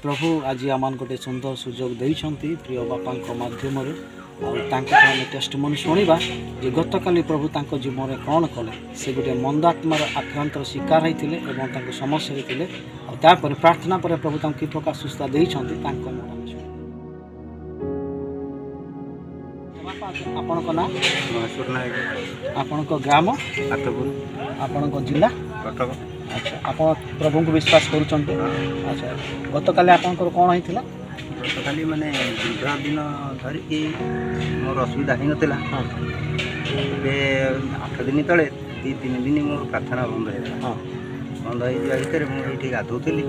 ପ୍ରଭୁ ଆଜି ଆମମାନଙ୍କୁ ଗୋଟେ ସୁନ୍ଦର ସୁଯୋଗ ଦେଇଛନ୍ତି ପ୍ରିୟ ବାପାଙ୍କ ମାଧ୍ୟମରେ। ଆଉ ତାଙ୍କଠୁ ଆମେ ଟେଷ୍ଟିମନି ଶୁଣିବା ଯେ ଗତକାଲି ପ୍ରଭୁ ତାଙ୍କ ଜୀବନରେ କ'ଣ କଲେ। ସେ ଗୋଟେ ମନ୍ଦାତ୍ମାର ଆକ୍ରାନ୍ତର ଶିକାର ହେଇଥିଲେ ଏବଂ ତାଙ୍କ ସମସ୍ୟାରେ ଥିଲେ। ଆଉ ତାପରେ ପ୍ରାର୍ଥନା ପରେ ପ୍ରଭୁ ତାଙ୍କୁ କି ପ୍ରକାର ସୁସ୍ଥ ଦେଇଛନ୍ତି, ତାଙ୍କ ମୁହଁରେ ଆମେ ଶୁଣିବା। ବାପା, ଆପଣଙ୍କ ନାଁ? ମହେଶ୍ୱର ନାୟକ। ଆପଣଙ୍କ ଗ୍ରାମ? ଆଠପୁର। ଆପଣଙ୍କ ଜିଲ୍ଲା? କଟକ। ଆଚ୍ଛା, ଆପଣ ପ୍ରଭୁଙ୍କୁ ବିଶ୍ୱାସ କରୁଛନ୍ତି? ଆଚ୍ଛା, ଗତକାଲି ଆପଣଙ୍କର କ'ଣ ହେଇଥିଲା? ଗତକାଲି ମାନେ ଦୀର୍ଘ ଦିନ ଧରିକି ମୋର ଅସୁବିଧା ହେଇନଥିଲା। ଏବେ 8 ଦିନ ତଳେ 2-3 ଦିନ ମୋର ପ୍ରାର୍ଥନା ବନ୍ଦ ହେଇଗଲା। ବନ୍ଦ ହେଇଯିବା ଭିତରେ ମୁଁ ଏଇଠି ଗାଧୋଉଥିଲି,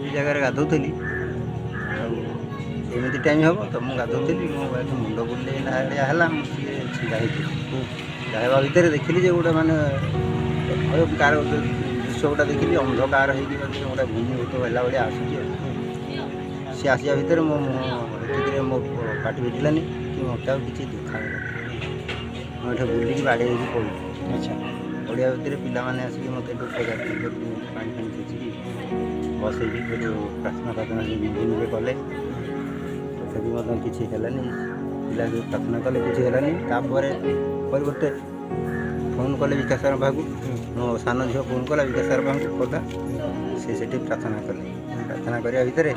ଏଇ ଜାଗାରେ ଗାଧୋଉଥିଲି। ଆଉ ଏମିତି ଟାଇମ୍ ହେବ ତ ମୁଁ ଗାଧୋଉଥିଲି, ମୋ ଏଠି ମୁଣ୍ଡ ବୁଲେଇଲା ଭଳିଆ ହେଲା। ମୁଁ ଟିକେ ଛିଡ଼ା ହେଇଥିଲି। ଛିଡ଼ା ହେବା ଭିତରେ ଦେଖିଲି ଯେ ଗୋଟେ ମାନେ ଭୟଙ୍କର ଗୋଟେ ଦୃଶ୍ୟ ଗୋଟେ ଦେଖିଲି। ଅନ୍ଧକାର ହେଇକି ମାନେ ଗୋଟେ ଘୂର୍ଣ୍ଣିଭୂତ ହେଲା ଭଳିଆ ଆସୁଛି। ଆଉ ସେ ଆସିବା ଭିତରେ ମୋ ମୁହଁ ଏତିକିରେ ମୋ ପାଟି ଫିଟିଲାନି କି ମୋତେ ଆଉ କିଛି ଦେଖାଗଲାନି। ମୁଁ ଏଠି ବୁଲିକି ବାଡ଼େଇ ହେଇକି ପଡ଼ିଲି। ପଡ଼ିବା ଭିତରେ ପିଲାମାନେ ଆସିକି ମୋତେ ଏଠୁ ପଚାରି କରିକି ପାଣି ଫାଣି ଛିଞ୍ଚିକି ବସେଇକି ସେଠୁ ପ୍ରାର୍ଥନା ପ୍ରାର୍ଥନା ସେ ନିଜେ ନିଜେ କଲେ। ତଥାପି ମଧ୍ୟ କିଛି ହେଲାନି। ପିଲା ଯେଉଁ ପ୍ରାର୍ଥନା କଲେ, କିଛି ହେଲାନି। ତାପରେ ପରିବର୍ତ୍ତେ ଫୋନ୍ କଲେ ବିକାଶ ସାର୍ ପାଖକୁ। ମୋ ସାନ ଝିଅ ଫୋନ୍ କଲା ବିକାଶ ସାର୍ ପାଖକୁ ଖୋର୍ଦ୍ଧା। ସେ ସେଠି ପ୍ରାର୍ଥନା କଲେ। ପ୍ରାର୍ଥନା କରିବା ଭିତରେ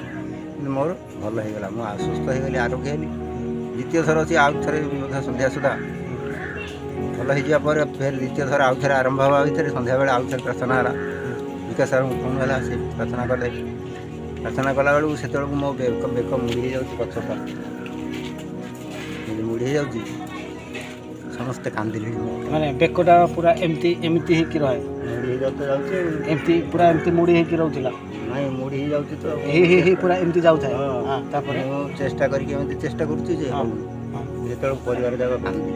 କିନ୍ତୁ ମୋର ଭଲ ହେଇଗଲା। ମୁଁ ଆଶ୍ୱସ୍ତ ହେଇଗଲି, ଆରୋଗ୍ୟ ହେଲି। ଦ୍ୱିତୀୟ ଥର ଅଛି, ଆଉ ଥରେ ମଧ୍ୟ ସନ୍ଧ୍ୟା ସୁଦ୍ଧା ଭଲ ହେଇଯିବା ପରେ ଫେର ଦ୍ୱିତୀୟ ଥର ଆଉ ଥରେ ଆରମ୍ଭ ହେବା ଭିତରେ ସନ୍ଧ୍ୟାବେଳେ ଆଉ ଥରେ ପ୍ରାର୍ଥନା ହେଲା। ବିକାଶ ସାର୍ଙ୍କୁ ଫୋନ୍ ହେଲା, ସେ ପ୍ରାର୍ଥନା କଲେ। ପ୍ରାର୍ଥନା କଲାବେଳକୁ ସେତେବେଳକୁ ମୋ ବେକ ମୁଡ଼ି ହେଇଯାଉଛି, ପଛଟା ଏମିତି ମୁଡ଼ି ହେଇଯାଉଛି। ସମସ୍ତେ କାନ୍ଦିଲେଣି ମୋ ମାନେ ବେକଟା ପୁରା ଏମିତି ଏମିତି ହେଇକି ରହେ? ମୁଡ଼ି ହେଇଯାଉ ତ ଯାଉଛି ଆଉ। ଏମିତି ପୁରା ଏମିତି ମୁଡ଼ି ହେଇକି ରହୁଥିଲା? ନାଇଁ, ମୁଡ଼ି ହେଇଯାଉଛି ତ। ହେଇ ହେଇ ହେଇ ପୁରା ଏମିତି ଯାଉଥାଏ? ହଁ। ହଁ, ତାପରେ? ମୁଁ ଚେଷ୍ଟା କରିକି ଏମିତି ଚେଷ୍ଟା କରୁଛି ଯେ ହଉନି। ଯେତେବେଳେ ପରିବାର ଯାକ କାନ୍ଦିଲେ।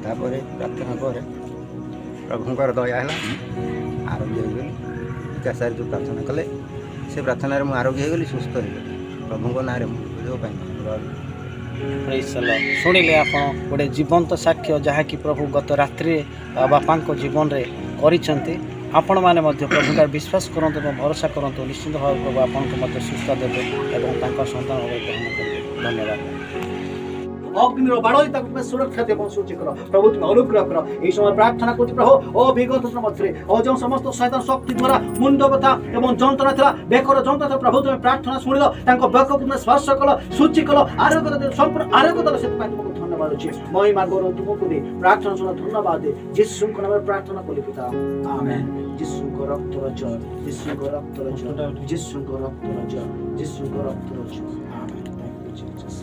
ତାପରେ ପ୍ରାର୍ଥନା ପରେ ପ୍ରଭୁଙ୍କର ଦୟା ହେଲା, ଆରୋଗ୍ୟ ହେଇଗଲି। ବିକାଶ ସାର୍ ଯେଉଁ ପ୍ରାର୍ଥନା କଲେ, ସେ ପ୍ରାର୍ଥନାରେ ମୁଁ ଆରୋଗ୍ୟ ହେଇଗଲି, ସୁସ୍ଥ ହେଇଗଲି। ପ୍ରଭୁଙ୍କ ନାଁରେ ମୁଁ ଯୋଗ ପାଇଁ ଧନ୍ୟବାଦ। Praise the Lord. ଶୁଣିଲେ ଆପଣ ଗୋଟେ ଜୀବନ୍ତ ସାକ୍ଷ୍ୟ, ଯାହାକି ପ୍ରଭୁ ଗତ ରାତ୍ରିରେ ବାପାଙ୍କ ଜୀବନରେ କରିଛନ୍ତି। ଆପଣମାନେ ମଧ୍ୟ ପ୍ରଭୁଙ୍କର ବିଶ୍ୱାସ କରନ୍ତୁ ଏବଂ ଭରସା କରନ୍ତୁ। ନିଶ୍ଚିତ ଭାବେ ପ୍ରଭୁ ଆପଣଙ୍କୁ ମଧ୍ୟ ସୁସ୍ଥ ଦେବେ ଏବଂ ତାଙ୍କ ସନ୍ତାନ ଭାବେ ଗ୍ରହଣ କରିବେ। ଧନ୍ୟବାଦ। ଅଗ୍ନିର ବାଡ଼ ଦେଇ ତାକୁ ତୁମେ ସୁରକ୍ଷା ଦିଅ ଏବଂ ସୂଚି କର। ପ୍ରଭୁ, ତୁମେ ଅନୁଗ୍ରହ କର। ଏହି ସମୟ ପ୍ରାର୍ଥନା କରୁଛି ପ୍ରଭୁ। ଓ ବିଗତ ଦିନ ମଧ୍ୟରେ ଓ ଯେଉଁ ସମସ୍ତ ଶୟତାନ ଶକ୍ତି ଦ୍ୱାରା ମୁଣ୍ଡ ବ୍ୟଥା ଏବଂ ଯନ୍ତ୍ରଣା ଥିଲା, ବେକର ଯନ୍ତ୍ରଣା ଥିଲା, ପ୍ରଭୁ ତୁମେ ପ୍ରାର୍ଥନା ଶୁଣିଲ। ତାଙ୍କ ବେକକୁ ତୁମେ ସ୍ପର୍ଶ କଲ, ସୂଚି କଲ, ଆରୋଗ୍ୟ ଦେଲ, ସମ୍ପୂର୍ଣ୍ଣ ଆରୋଗ୍ୟ ଦେଲ। ସେଥିପାଇଁ ତୁମକୁ ଧନ୍ୟବାଦ ଅଛି। ମହିମା ଗୌରବ ତୁମକୁ ଦେଇ ପ୍ରାର୍ଥନା ଶୁଣ, ଧନ୍ୟବାଦ ଦେ। ଯୀଶୁଙ୍କ ନାମରେ ପ୍ରାର୍ଥନା କଲି ପିତା, ଆମେନ୍। ଯୀଶୁଙ୍କ ରକ୍ତର ଜୟ, ଯୀଶୁଙ୍କ ରକ୍ତର ଜୟ, ଯୀଶୁଙ୍କ ରକ୍ତର ଜୟ, ଯୀଶୁଙ୍କ ରକ୍ତର ଜୟ। ଆମେନ୍। Thank you Jesus.